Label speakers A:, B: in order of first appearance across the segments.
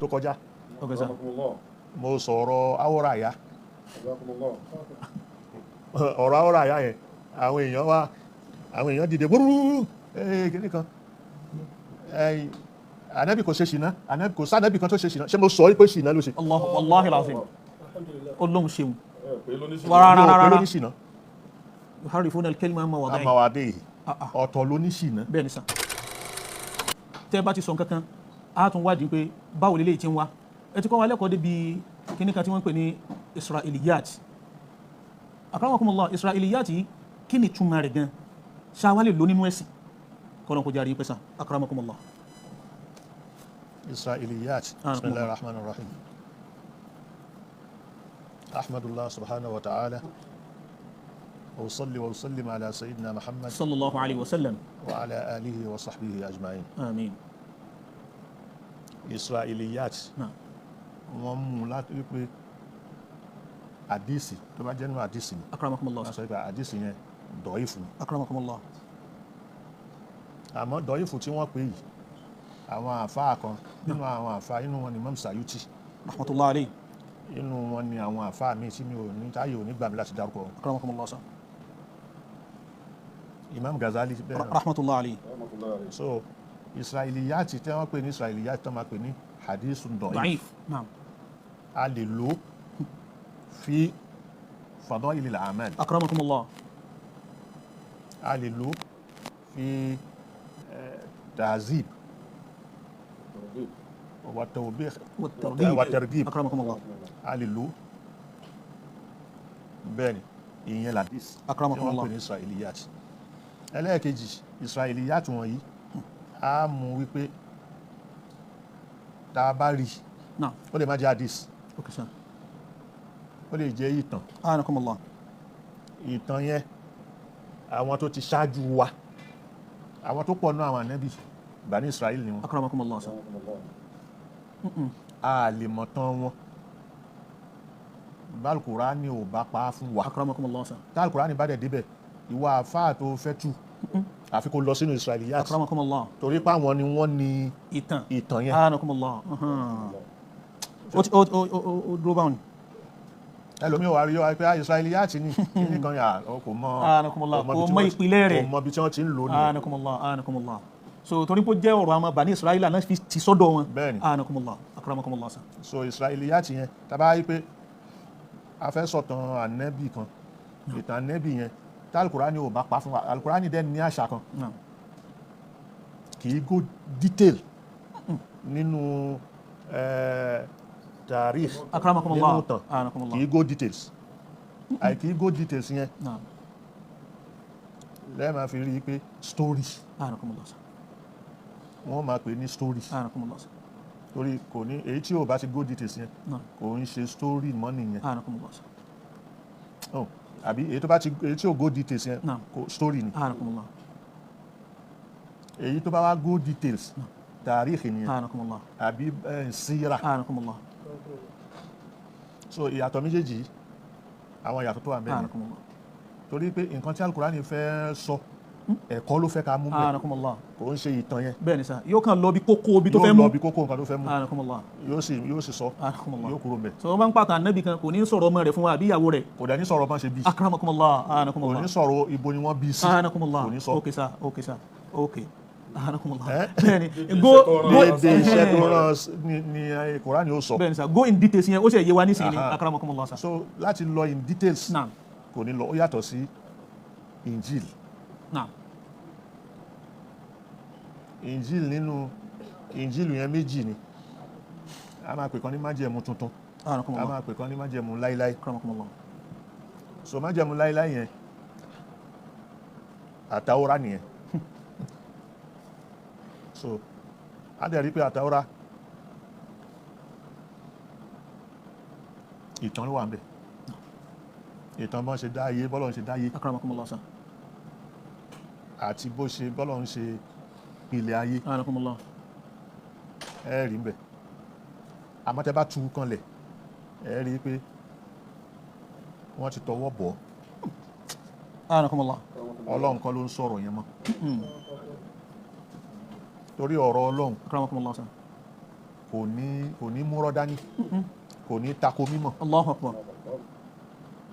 A: Tó kọjá mo sọ̀rọ̀ awọ́ra àyà, ọ̀rọ̀ awọ́ra àyà yẹn, àwọn èèyàn wá, àwọn èèyàn dìde gbúrúrú kìíní kan, ànábì kò ṣe ṣìnà, ànábì kò sànábì kan tó ṣe ṣìnà. Ṣé mo sọ pé ṣìnà ló ṣe?
B: Wallahi alazim, Ọlọ́run ṣeun.
A: Rárá ló ní ṣìnà.
B: Yuharrifuna al-kalima an mawadi'ihi.
A: Mawadi'ihi, ọ̀tọ̀ ló ní ṣìnà.
B: Bẹ́ẹ̀ ni sà, tẹ́ bá ti sọ nǹkan kan, a tún wádìí pé báwo lélẹ́yìí ti ń wá. Ẹ ti kọ́ wa lẹ́kọ̀ọ́ débi kíní kan tí wọ́n ń pè ní Israiliyat. Akramakumullah, Israiliyat yìí, kí ni túmọ̀ rẹ̀ gan? Ṣáwá lè lò nínú ẹ̀sìn? Kọ́nà kó járe pẹ́sà. Akramakumullah.
A: Israiliyat. Bismillahir rahmanir rahim, ahmadullah subhanahu wa ta'ala, wa usalli wa usallim ala sayyidina Muhammad
B: sallallahu alayhi wa sallam
A: wa ala alihi wa sahbihi ajma'in.
B: Àmín.
A: Israiliyat, wọ́n mú láti wípé àdìsí tó bá jẹ́ nínú àdìsí ni.
B: Akramakumullah.
A: Wọ́n sọ pé àdìsí yẹn dọ̀ífù ni.
B: Akramakumullah.
A: Àmọ́ dọ̀ífù tí wọ́n pè yìí, àwọn àfáà kan nínú àwọn àfáà, inú wọn ni Imam Sayuti
B: rahmatullahi alayhi,
A: inú wọn ni àwọn àfáà míì tí mi ò ní táyé ò ní gbà mí láti dárúkọ wọn.
B: Akramakumullah sọ.
A: Imam Ghazali bẹ́ẹ̀.
B: Rahmatullahi alayhi.
A: So Israiliyat tí wọ́n pè ní Israiliyat tó máa pè ní hadithun dọ̀íf,
B: da'if, naam,
A: a lè lò fi fadailil a'mal.
B: Akramakumullah.
A: A lè lò fi tahzib wa tawbih wa targhib.
B: Akramakumullah.
A: A lè lò bẹ́ẹ̀ ni, ìyẹn ladis.
B: Akramakumullah.
A: Tí wọ́n pè ní Israiliyat. Ẹlẹ́ẹ̀kejì, Israiliyat wọ̀nyí, a mú wípé tá a bá rí, ó lè má jẹ́ hadith, ó lè jẹ́ ìtàn.
B: Anakumullah.
A: Ìtàn yẹn, àwọn tó ti ṣáájú wa, àwọn tó pọ̀ náà, àwọn ànábì Bani Israel ni wọn.
B: Akramakumullah.
A: A lè mọ̀ tán wọn bálùkùránì ò bá pa á fún wa.
B: Akramakumullah.
A: Tálùkùránì bá dẹ̀ débẹ̀, ìwà àfáà tó fẹ́ tú, àfi kó lọ sínú Israiliyat.
B: Akramakumullah.
A: Torí pé àwọn ni wọ́n ní
B: ìtàn
A: ìtàn yẹn.
B: Anakumullah. Ó dúró báwọn ni.
A: Ẹlòmíì wà rí ọ pé Israiliyat ni kíní kan yà, kò mọ.
B: Anakumullah, kò mọ ìpìlẹ̀ rẹ̀.
A: Kò mọ ibi tí wọ́n ti ń lò ní.
B: Anakumullah, anakumullah. So torí pé ó jẹ́ ọ̀rọ̀ àwọn Bani Israila náà fi ti sọ́dọ̀ wọn.
A: Bẹ́ẹ̀ni.
B: Anakumullah, akramakumullah sa.
A: So Israiliyat yẹn, tábà yí pé a fẹ́ sọ̀tàn ànẹ́bì kan, ìtàn ànẹ́bì yẹn, tá alukurani ò bá pa fún wa, alukurani dẹ́ ní àṣà kan, kì í go detail nínú tarikh, nínú tàn, kì í go details. Àìkì í go details yẹn lẹ́ẹ̀ máa fi rí i pé story, wọ́n máa pè ní story, torí kò ní èyí tí ò bá ti go details yẹn, kò ń ṣe story mọ́ nìyẹn. Àbí èyí tó bá ti, èyí tí ò go details yẹn, kò story ni. Èyí tó bá wá go details, tàríìkì nìyẹn àbí síra. So ìyàtọ̀ méjèèjì, àwọn ìyàtọ̀ tó wà mẹ́rin, torí pé nǹkan tí alukurani fẹ́ sọ, ẹ̀kọ́ ló fẹ́ ká mú bẹ́ẹ̀, kò ń ṣe ìtàn yẹn.
B: Bẹ́ẹ̀ ni sà, yóò kàn lọ bí kókó bí tó fẹ́ mú.
A: Yóò lọ bí kókó nǹkan tó fẹ́ mú. Yóò sì sọ, yóò kúrò mbẹ̀.
B: Sọ wọn bá ń pàtàkì ànábì kan, kò ní sọ̀rọ̀ ọmọ rẹ̀ fún wa àbí ìyàwó rẹ̀.
A: Kò dẹ̀ ní sọ̀rọ̀ bọ́n ṣe bí.
B: Akramakumullah, anakumullah.
A: Kò ní sọ̀rọ̀ ibo ni wọ́n bí sí.
B: Anakumullah.
A: Kò ní sọ.
B: Ok sà, ok sà, ok. Anakumullah. Bẹ́ẹ̀ ni
A: go dédé iṣẹ́ tó rán ni Kùránì ó sọ.
B: Bẹ́ẹ̀ ni sà, go in details yẹn ó ṣe yé wa nísìnyí ni. Akramakumullah sà.
A: So láti lọ in details kò ní lọ, ó yàtọ̀ sí Injil. Injil, nínú Injil yẹn méjì ni a máa pè kan ní májẹ̀mú tuntun, a máa pè kan ní májẹ̀mú láíláí. So májẹ̀mú láíláí yẹn àtàwọ́rá nìyẹn. So a dẹ̀ rí pé àtàwọ́rá ìtàn ló wà ń bẹ̀, ìtàn bọ́n ṣe dá ayé, bọ́lọ́run ṣe dá ayé, àti bó ṣe bọ́lọ́run ṣe ilẹ̀ ayé. Ẹ rí ń bẹ̀. Àmọ́ tẹ́ bá tú kanlẹ̀, ẹ rí pé wọ́n ti tọwọ́ bọ̀. Ọlọ́run kọ́ ló ń sọ̀rọ̀ yẹn mọ́. Torí ọ̀rọ̀ Ọlọ́run Kò ní múrọ́ dání, kò ní tako mímọ̀.
B: Allahu akbar.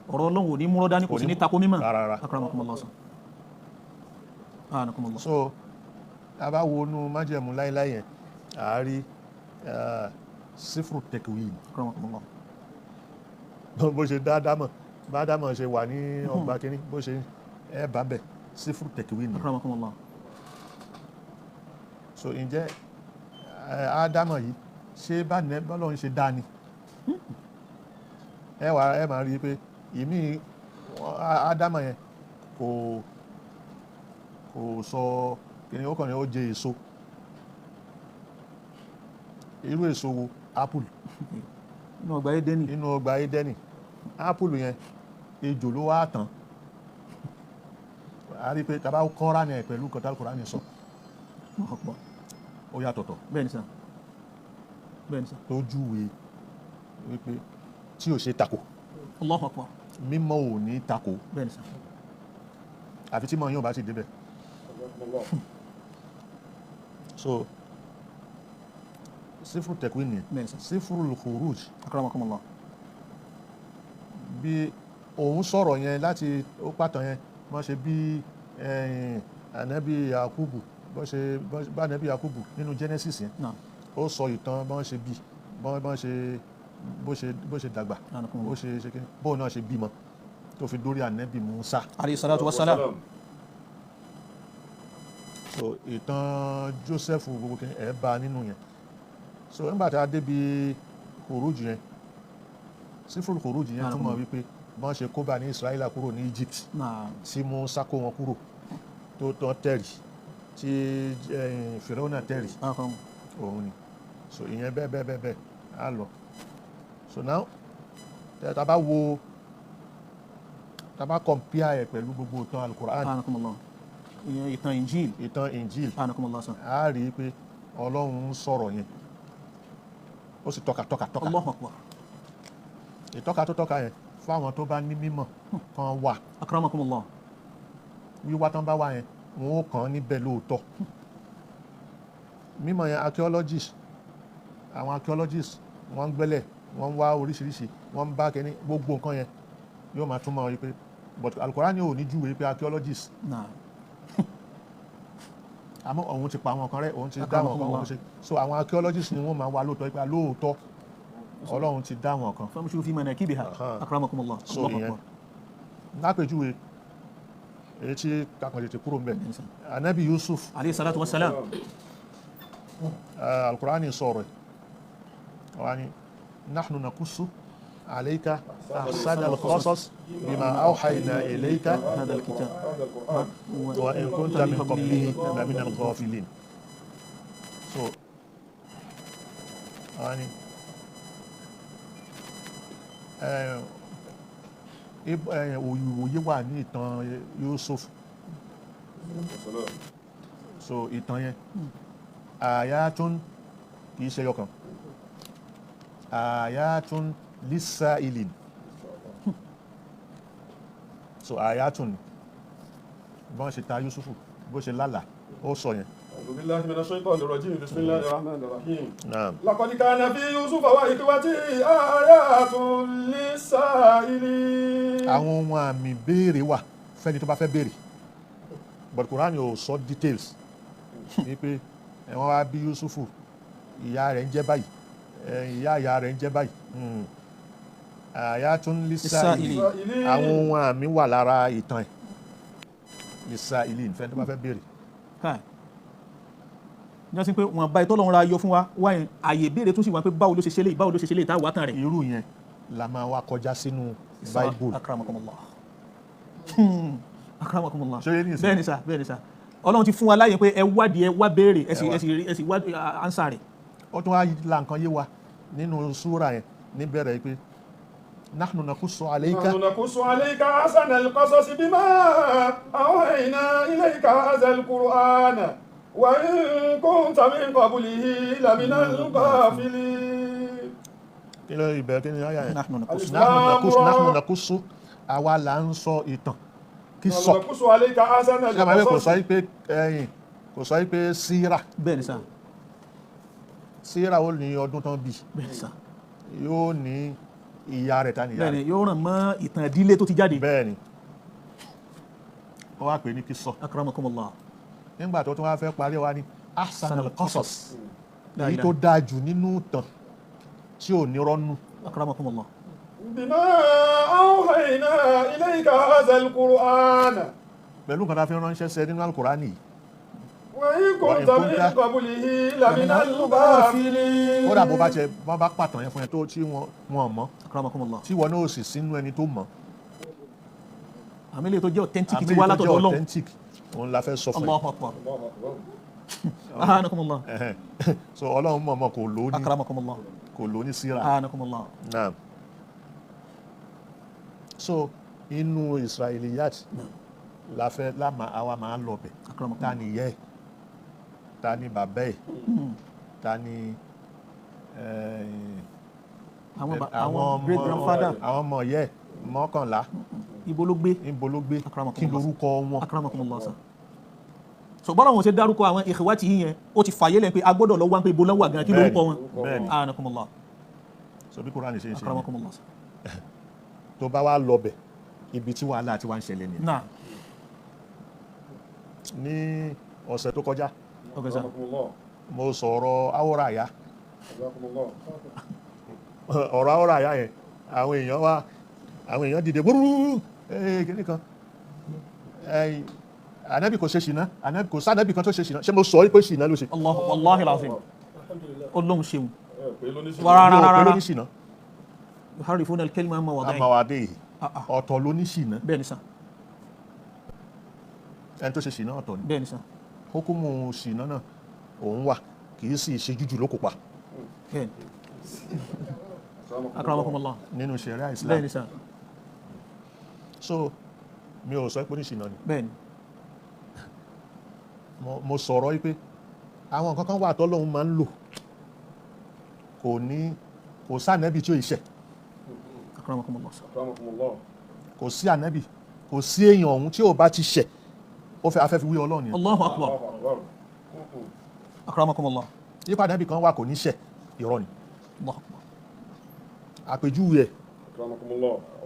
B: Ọ̀rọ̀ Ọlọ́run ò ní múrọ́ dání, kò sí ní tako mímọ̀.
A: Rárá.
B: Akramakumullah sir. Anakumullah.
A: So tá a bá wo inú májẹ̀mú láíláí yẹn, à á rí sífrù tẹkwin.
B: Akramakumullah.
A: Bó ṣe dá dámọ̀, bá dámọ̀ ṣe wà ní ọgbà kínní, bó ṣe ẹ bá bẹ̀, sífrù tẹkwin ni.
B: Akramakumullah.
A: So ǹjẹ́ ádámọ̀ yìí, ṣé bá ní bọ́lọ́run ṣe dá ni? Ẹ wà, ẹ máa rí i pé ìmí ádámọ̀ yẹn kò sọ kìnìún, ó kàn ní ó jẹ èso. Irú èso wo? Apple.
B: Inú ọgbà Édẹ́nì.
A: Nínú ọgbà Édẹ́nì, apple yẹn, ejò ló wá tán. A rí i pé tàbá kọ́ra ni ẹ̀ pẹ̀lú kọ́tà Kùránì sọ,
B: Allahu akbar.
A: ó yàtọ̀tọ̀.
B: Bẹ́ẹ̀ ni sir, bẹ́ẹ̀ ni sir.
A: Tó júwe wípé tí ò ṣe tako.
B: Allahu akbar.
A: Mímọ́ ò ní tako.
B: Bẹ́ẹ̀ ni sir.
A: Àfi tí mọ̀ yóò bá ti débẹ̀. So sífùrù tẹ̀kwín ni.
B: Bẹ́ẹ̀ ni sir.
A: Sífùrù khuruj.
B: Akramakumullah.
A: Bí òun sọ̀rọ̀ yẹn láti ó pàtàn yẹn, wọ́n ṣe bí ànábì Yakubu, bọ́n ṣe bá ànábì Yakubu nínú Genesis yẹn,
B: Naam.
A: ó sọ ìtàn bọ́n ṣe bí bọ́n ṣe bó ṣe dàgbà, bó ṣe ṣe kí bóun náà ṣe bímọ, tó fi dórí ànábì Musa.
B: Alayhi salatu wassalam.
A: So ìtàn Joseph, gbogbo kí ẹ bá nínú yẹn. So nígbà tí a débi khuruj yẹn, sífùrù khuruj yẹn túmọ̀ wípé bọ́n ṣe kó bá ní Israẹla kúrò ní Egypt, tí Musa kó wọn kúrò, tó tán tẹ̀rì, tí Fìràwọ́nà tẹ̀rì, òun ni. So ìyẹn bẹ́ẹ̀ bẹ́ẹ̀ bẹ́ẹ̀ bẹ́ẹ̀ á lọ. So now, tá bá wo, tá bá compare ẹ̀ pẹ̀lú gbogbo ìtàn Alukur'an,
B: Anakumullah. Ìyẹn ìtàn Injil.
A: Ìtàn Injil,
B: Anakumullah sir.
A: á rí i pé Ọlọ́run ń sọ̀rọ̀ yẹn, ó sì tọ́ka, tọ́ka, tọ́ka.
B: Allahu akbar.
A: Ìtọ́ka tó tọ́ka yẹn, fáwọn tó bá ní mímọ̀ kan wà.
B: Akramakumullah.
A: Wíwá tán bá wà yẹn, wọn ó kàn án níbẹ̀ lóòótọ́. Mímọ̀ yẹn, archaeologists, àwọn archaeologists, wọ́n ń gbẹ́lẹ̀, wọ́n ń wá oríṣiríṣi, wọ́n ń bá kẹ́ni gbogbo nǹkan yẹn yóò máa túmọ̀ wípé, but Al-Qur'ani ò ní júwe pé archaeologists, àmọ́ òun ti pa àwọn kan rẹ́, òun ti dá àwọn kan, òun ṣe. So àwọn archaeologists ni wọ́n máa wá lóòótọ́ pé lóòótọ́ Ọlọ́run ti dá àwọn kan.
B: Famshu fi manakibiha. Akramakumullah.
A: So
B: Allahu
A: ìyẹn
B: akbar.
A: Lápèjúwe èyí tí kakàn tètè kúrò ń bẹ̀, anabi Yusuf,
B: alayhi salatu wassalam.
A: Al-Qur'ani sọ̀rọ̀ ẹ̀ wá ní nahnu naqussu alayka ahsana al-qasas bima awhayna ilayka
B: hadha al-kitab
A: wa in kunta min qablihi lamina al-ghafilin. So wá ní òye wà ní ìtàn Yusuf. So ìtàn yẹn, ayatun, kì í ṣe yọkan, ayatun lisailin. So ayatun, bọ́n ṣe ta Yusufu, bó ṣe lálàá, ó sọ yẹn.
C: أعوذ بالله من الشيطان الرجيم، بسم الله الرحمن الرحيم.
A: Naam.
C: لقد كان في يوسف وإخوته آيات للسائلين.
A: Àwọn ohun àmì béèrè wà fẹ́ni tó bá fẹ́ béèrè, but Quran ò sọ details wípé ẹ wọ́n wá bí Yusufu, ìyá rẹ̀ ń jẹ́ báyìí, ìyá ìyá rẹ̀ ń jẹ́ báyìí. Ayatun lisailin.
C: Lisailin.
A: Àwọn ohun àmì wà lára ìtàn ẹ̀, lisailin, fẹ́ni tó bá fẹ́ béèrè.
B: Káì jásí pé wọn bá ìtọ́lọ́run ra yọ fún wa wá yẹn, àyè ìbéèrè tún sì wá pé báwo ló ṣe ṣe léyìí, báwo ló ṣe ṣe léyìí, tá a wà tán rẹ̀.
A: Irú yẹn la máa wá kọjá sínú Bible.
B: Akramakumullah. Akramakumullah.
A: Ṣé yé ní ìsìn?
B: Bẹ́ẹ̀ ni sà, bẹ́ẹ̀ ni sà. Ọlọ́run ti fún wa láyè pé ẹ wádìí, ẹ wá béèrè, ẹ sì ẹ sì rí, ẹ sì wá answer rẹ̀.
A: Ó tún wá la nǹkan yé wa nínú súra yẹn níbẹ̀rẹ̀ pé nahnu naqussu alayka
C: نحن نقص عليك أحسن القصص بما أوحينا إليك هذا القرآن وإن كنت من قبله لمن الغافلين.
A: Kí ló ìbẹ̀rẹ̀, kí ni àyà yẹn?
B: Nahnu naqussu.
A: Nahnu naqussu, àwa là ń sọ ìtàn kí
C: نحن
A: sọ.
C: نقص عليك أحسن
A: Ṣé àmọ́ kò sọ
C: القصص.
A: pé ẹ̀yìn, kò sọ pé síra.
B: Bẹ́ẹ̀ ni sà.
A: Síra ó ní ọdún tán bí,
B: Bẹ́ẹ̀ni sà.
A: yóò ní ìyá rẹ̀, ta ni ìyá
B: Bẹ́ẹ̀ni,
A: rẹ̀.
B: yóò ràn mọ́ ìtàn ìdílé tó ti jáde.
A: Bẹ́ẹ̀ni, ó wá pè ní kísọ̀.
B: Akramakumullah.
A: Nígbà tó tún wá fẹ́ parí wa ní ahsanal qasas,
B: La
A: èyí
B: ilaha.
A: tó dáa jù nínú ìtàn tí ò ní rọ́nù.
B: Akramakumullah.
C: بما أوحينا إليك هذا القرآن
A: Pẹ̀lú nǹkan tá a fi ránṣẹ́ sẹ nínú alukurani yìí.
C: وإن
A: وإن
C: كنت
A: كنت
C: من قبله لمن الغافلين.
A: Kódà bó bá tiẹ̀ bọ́n bá pàtàn yẹn fún ẹ tó tí wọ́n mọ̀,
B: Akramakumullah.
A: tí wọn náà sì sínú ẹni tó mọ̀.
B: Àmì ilé tó jẹ́ authentic
A: Àmì
B: ti wá
A: tó
B: látọ̀dọ̀
A: jẹ́
B: Ọlọ́run.
A: authentic òun la fẹ́ sọ fún ẹ.
B: Allahu akbar. Anakumullah.
A: Ẹhẹn. So Ọlọ́run mọ̀ọ́mọ̀ kò lò ó ní
B: Akramakumullah.
A: kò lò ó ní síra.
B: Anakumullah.
A: Naam. So inú Israeliyat la fẹ́ láma àwa máa lọ bẹ̀. Ta
B: Akramakumullah.
A: ni ìyá ẹ̀, ta ni bàbá ẹ̀, ta ni
B: Àwọn great grandfather.
A: àwọn ọmọ ìyá ẹ̀ 11.
B: Ibo ló gbé?
A: Níbo ló gbé? Kí
B: Akramakumullah.
A: lorúkọ wọn?
B: Akramakumullah sir. So bọ́lá wọn ṣe dárúkọ àwọn ikhwati yìí yẹn, ó ti fàyè lẹ́yìn pé a gbọ́dọ̀ lọ wá pé ibo lọ́wọ́ gan, kí lorúkọ wọn.
A: Bẹ́ẹ̀ni.
B: Anakumullah.
A: So bí Kúránì ṣe ń ṣe nìyẹn.
B: Akramakumullah sir.
A: Tó bá wá lọ bẹ̀, ibi tí wàhálà ti wá ń ṣẹlẹ̀ nìyẹn.
B: Naam.
A: Ní ọ̀sẹ̀ tó kọjá,
B: Okay sir.
A: mo sọ̀rọ̀ àwòrán àyà, ọ̀rọ̀ àwòrán àyà yẹn, àwọn èèyàn wá, àwọn èèyàn dìde wúrúwúrú, ee kìíní kan, ẹ̀yìn ànábì kò ṣe ṣìnà, ànábì kò sànábì kan tó ṣe ṣìnà. Ṣé mo sọ pé ṣìnà ló ṣe?
B: Allah wallahi alazim. Ọlọ́run ṣeun.
A: Mi ò pé ló ní ṣìnà.
B: Yuharrifuna al-kalima an mawadi'ihi.
A: Àmàwádé yìí ọ̀tọ̀ ló ní ṣìnà.
B: Bẹ́ẹ̀ni sir.
A: Ẹni tó ṣe ṣìnà ọ̀tọ̀ ni.
B: Bẹ́ẹ̀ni sir.
A: Hukumu ṣìnà náà òun wà, kì í sì ṣe jújù ló kópa.
B: Bẹ́ẹ̀ni. Akramakumullah.
A: Nínú ṣẹ̀ríà Islam.
B: Bẹ́ẹ̀ni sir.
A: So mi ò sọ pé ní ṣìnà ni.
B: Bẹ́ẹ̀ni.
A: Mo sọ̀rọ̀ yìí pé àwọn nǹkan kan wà tọ́lọ́hun máa ń lò, kò ní kò sí ànábì tí ó ṣẹ̀.
B: Akramakumullah sir.
A: Kò sí ànábì, kò sí èèyàn ọ̀hún tí ò bá ti ṣẹ̀, ó fẹ́ afẹ́ fi wí Ọlọ́run yẹn.
B: Allahu akbar. Akramakumullah.
A: Yípa ànábì kan wà kò ní ṣẹ̀, irọ́ ni.
B: Allahu akbar.
A: Àpèjúwe ẹ̀,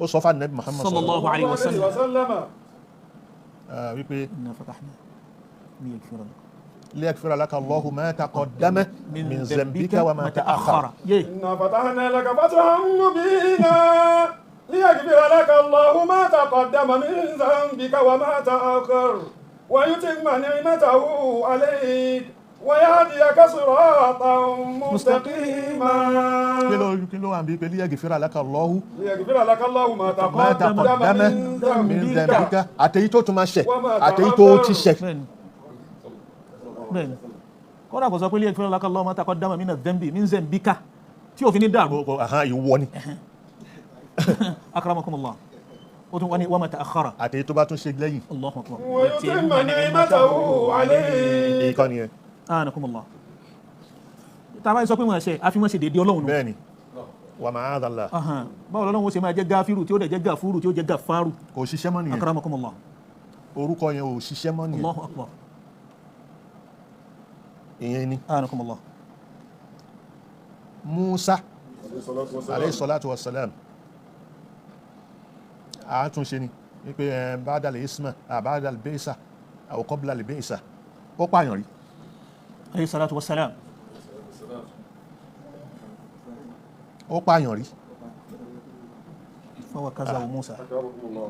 A: ó sọ fún ànábì Muhammad
B: Sallallahu alayhi wa sallam.
A: wípé
B: Inna fatahna liyaghfira lak
A: liyaghfira laka Allahu ma taqaddama min dhanbika wa ma ta'akhkhara.
B: Yé.
C: إنا فتحنا لك فتحا مبينا ليغفر لك الله ما تقدم من ذنبك وما تأخر ويتم نعمته عليك ويهديك صراطا مستقيما.
A: Kí ló wà níbi pé liyaghfira laka Allahu
C: ليغفر لك الله ما
A: ma
C: تقدم
A: taqaddama
C: من
A: min
C: ذنبك
A: dhanbika, àtẹ̀yí tó tún máa ṣẹ̀,
C: Wa ma
A: àtẹ̀yí tó ti ṣẹ̀.
B: Bẹ́ẹ̀ni. Bẹ́ẹ̀ni. Kódà kò sọ pé liyaghfira laka Allahu ma taqaddama mina dhanbi min dhanbika tí òfin ní dàrú.
A: Ìwọ ni.
B: Akramakumullah. Ó tún wá ní wa ma ta'akhkhara.
A: Àtẹ̀yí tó bá tún ṣe lẹ́yìn.
B: Allahu akbar.
C: ويتم نعمته عليك.
A: Ìkànnì yẹn.
B: Anakumullah. Tá a bá sọ pé wọ́n ṣe àfi wọ́n ṣe déédéé Ọlọ́run nù.
A: Bẹ́ẹ̀ni, wa ma'adallah.
B: Báwo lọ́lọ́run ó ṣe máa jẹ́ gáfírù tí ó dẹ̀ jẹ́ gàfúrù tí ó jẹ́ gàfárù?
A: Kò ṣiṣẹ́ mọ́ nìyẹn.
B: Akramakumullah.
A: Orúkọ yẹn ò ṣiṣẹ́ mọ́ nìyẹn.
B: Allahu akbar.
A: Ìyẹn ni.
B: Anakumullah.
A: Musa alayhi salatu wassalam, àtúnṣe ni wípé ba'dal isma ba'dal bi'sa aw qabla al bi'sa, ó pààyàn rí.
B: Alayhi salatu wassalam.
A: Ó pààyàn rí.
B: Fawakazahu Musa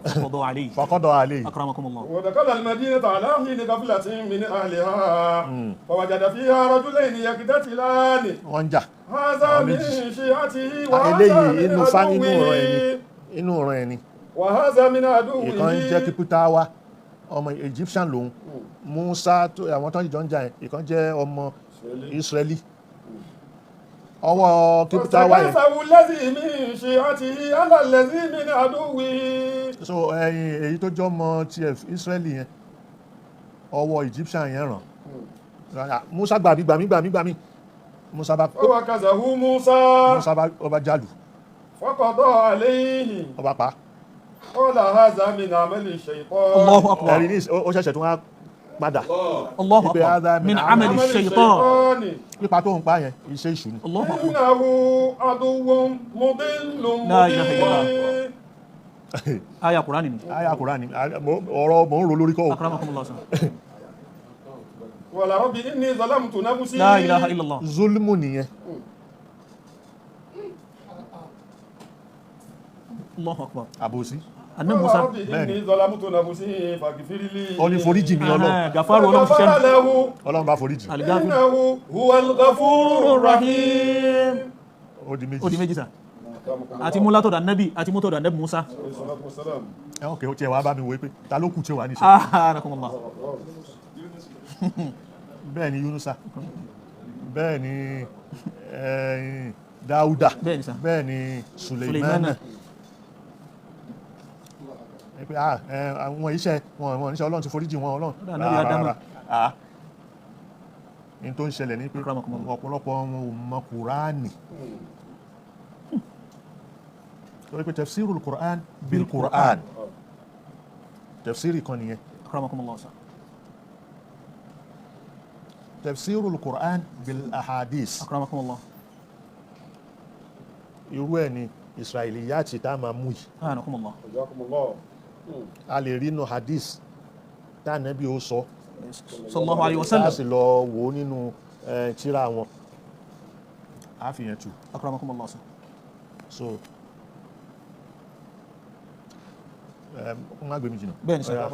B: faqada alayhi.
A: Faqada alayhi.
B: Akramakumullah.
C: ودخل المدينة على حين غفلة من أهلها فوجد فيها رجلين يقتتلان
A: Wọ́n ń jà.
C: هذا
A: Àwọn
C: من
A: méjì.
C: شيعته وهذا
A: Eléyìí
C: من
A: inú fa inú ọ̀ràn ẹni,
C: عدوه
A: inú ọ̀ràn ẹni.
C: وهذا من عدوه.
A: Ìkan ń jẹ́ kípútà wa, ọmọ Egyptian lòun, Musa tó àwọn tó ń jọ ń jà yẹn, ìkan jẹ́ ọmọ Israeli. Ọwọ́ kípútà wa yẹn.
C: فاستغاثه الذي من شيعته على الذي من عدوه.
A: So ẹyin èyí tó jọ ọmọ tiẹ̀ Israeli yẹn, ọwọ́ Egyptian yẹn ràn. Musa gbàmí gbàmí gbàmí gbàmí, Musa bá
C: فوكزه موسى
A: Musa bá ọba jálù,
C: فقضى عليه.
A: ọba pa.
C: قال هذا من عمل الشيطان.
B: Allahu akbar.
A: Ẹ̀rí ní ó ṣẹ̀ṣẹ̀ tún wá padà.
B: Allahu
A: Ipe
B: akbar.
A: hadha
B: Min amali shaytan.
A: Pípa tó ń pa yẹn iṣẹ́ ìṣù ni.
B: Allahu akbar.
C: Innahu aduwwun mudillun
B: La ilaha illallah.
C: mubin.
B: Aya Qur'ani ni.
A: Aya Kùránì ọ̀rọ̀ mò ń ro lórí kọ́ o.
B: Akramakumullah sir.
C: Qala rabbi inni zalamtu nafsi.
B: La ilaha illallah.
A: Zulmu nìyẹn.
B: Allahu akbar.
A: Àbòsí.
B: Annabi Musa.
C: Qala rabbi inni zalamtu nafsi faghfir li.
A: Ó ní foríjì mi Ọlọ́run.
B: Aha, Gafaru Ọlọ́run
C: Faghfara
B: ṣiṣẹ́.
C: lahu.
A: Ọlọ́run bá foríjì.
B: Al-Ghafur.
C: Innahu huwal ghafurur rahim.
A: Ó di méjì.
B: Ó di méjì sir. Àti mú látọ̀dọ̀ Annabi àti mú tọ̀dọ̀ Annabi Musa.
A: Ẹ ok, ó tiẹ̀ wá bá mi wò pé ta ló kù tí ó wà níṣẹ́.
B: Akramakumullah.
A: Bẹ́ẹ̀ ni Yunusa, bẹ́ẹ̀ ni Dáúdà,
B: Bẹ́ẹ̀ ni sir.
A: bẹ́ẹ̀ ni Suleimana.
B: Suleimana.
A: Ẹ pé àwọn iṣẹ́ wọn níṣẹ́ Ọlọ́run ti foríjì wọn Ọlọ́run.
B: Ọ̀dọ̀ Ànábì Ádámù.
A: Rárá, rárá. Ní tó ń ṣẹlẹ̀ ní pé
B: Akramakumullah.
A: ọ̀pọ̀lọpọ̀ wọn ò mọ Kùránì. Torí pé tafsirul Qur'an bil Qur'an. Tafsiri kan nìyẹn.
B: Akramakumullah sir.
A: Tafsirul Qur'an bil ahadis.
B: Akramakumullah.
A: Irú ẹ̀ ni Israiliyati tá a máa mú yìí.
B: Akramakumullah.
A: A lè rí inú hadith tá ànábì ó sọ
B: Sallallahu alayhi wa
A: tá a
B: sallam.
A: sì lọ wò ó nínú tírà wọn. A fi yẹn tù.
B: Akramakumullah sir.
A: So má gbé mi jìnnà.
B: Bẹ́ẹ̀ ni sir.
A: Ọ̀yá.